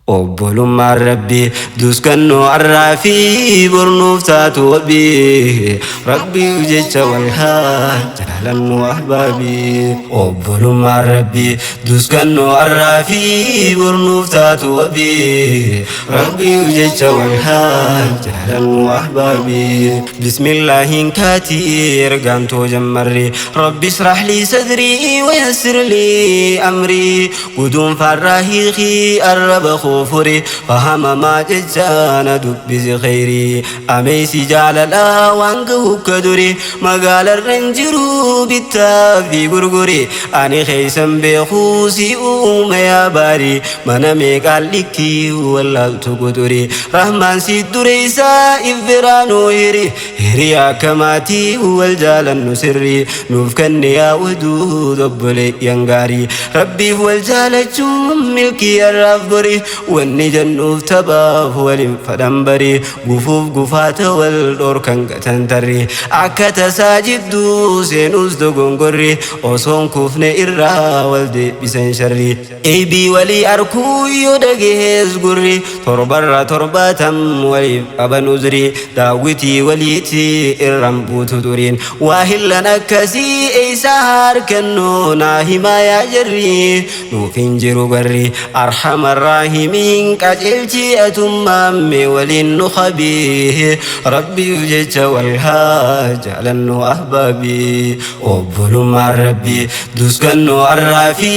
Obbolummaan Rabbii duskannoo arraa fi bornuuf taatu wabii Rabbiif jecha wal haa jaalannu ahbaabii. Obbolummaan Rabbii duskannoo arraa fi bornuuf taatu wabii Rabbiif jecha wal haa jaalannu ahbaabii. Bismillaahiin kaatii ergaan too jammarri Rabbi israh lii sadrii wayassir lii amrii guduunfaarraa hiikii arraba koo furi fahamamaa jecha na dubbisi kheyrii ameeysi jaalalaa waan gahu ka duri magaalarra hin jiru bittaa fi gurguri ani keeysan beekuu si uume yaa baari mana meeqaan likkii wallaaltu guduri rahmaan si dureeysaa if biraa nuu hiri hiriyaa akka maatii wal jaalannu sirrii nuuf kanne yaa waduud obboleeyyan gaarii Rabbiif wal jaalachuun milkii har'aaf bori wanni jennuuf taphaaf waliin fadhan bari gufuuf gufaata wal dhorkan gatan tarri akka tasaa jidduu seenuus dogongorri osoon kufne irraa wal deebisan sharri Eybii walii arkuu yoo dhagees gurri torbarra 70 waliif qaban uzrii daawwitii waliiti irran buutu xuriin waa hillan akkasii eeysaa haa arkannu naa himaa yaa jarri nuuf hin jiru garri arhamar raahimiin qajeelchii atummaan mee waliin nu qabii Rabbiif jecha wal haa jaalannu ahbaabii. Obbolummaan Rabbii duskannoo arraa fi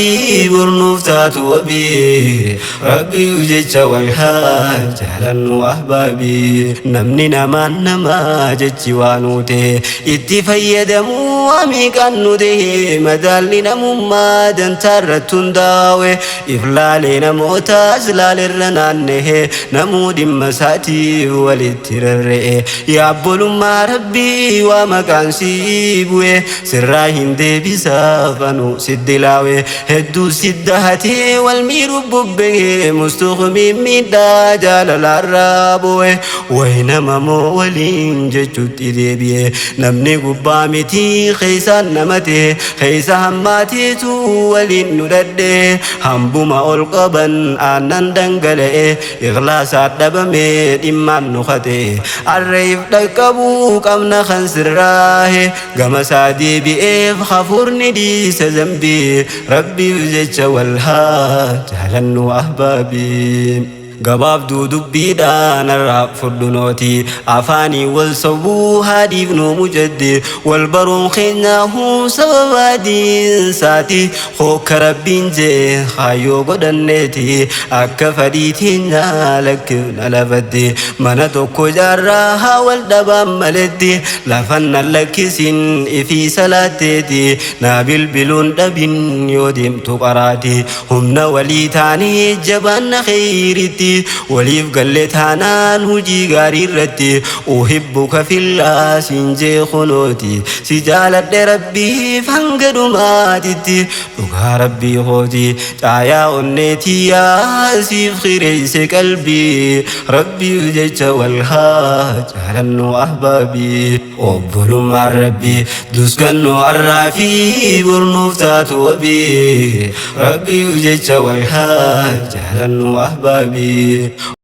bornuuf taatu wabii Rabbiif jecha wal haa jaalannu ahbaabii. Namni namaan namaa jechi waa nuu ta'e itti fayyadamuu waa meeqaan nu ta'e madaalli namummaa dantaa irratti hundaawe if laalee namootaas laalerra naannehe namuu dhimma isaatiif walitti rarra'e Yaa obbolummaa Rabbii waa maqaan sii bu'e sirraa hin deebisaaf anu siddilaawe hedduu siddahatee wal miiru bubbee mustuqmiin miidhaa jaalalaarraa bu'e way nama moo waliin jechutti deebi'e namni gubbaa miti keessaan nama ta'e keessa hammaateetu waliin nu dhadhe hambuma ol qaban aannan dhangala'e Ikhlaasaa dhabame dhimmaan nu kate Arra if dhaqqabuu qabna kan sirraahe Gama isaa deebi'eef hafuurni dhiisa zambii Rabbiif jecha wal haa jaalannu ahbaabii. Gabaabduu dubbiidha narraa fudhu nooti Afaanii wal sobuu haa dhiifnu mujaddi Wal baruun keenyaahuu sababa diinsaati Hookka Rabbiin jee kaayyoo godhanneeti akka fadhii teenyaa lakkifna lafatti mana tokko jaarraa haa wal dhabaan maletti lafan nan lakkisin ifii salaatteeti naa bilbiluun dhabin yoo deemtu qaraati humna walii taanee jabaanna kheyritti waliif galle taanaan hujii gaarii irratti uhibbuka fillaa siin jee kunooti Si jaaladhe rabbiif hanga dhumaatitti dhugaa rabbii kooti caayaa onnee tiyyaa siif kireeyse qalbii rabbiif jecha wal haa jaalannu ahbaabii. Obbolummaan rabbii duskannu arraa fi bornuuf taatu wabii rabbiif jecha wal haa jaalannu ahbaabii.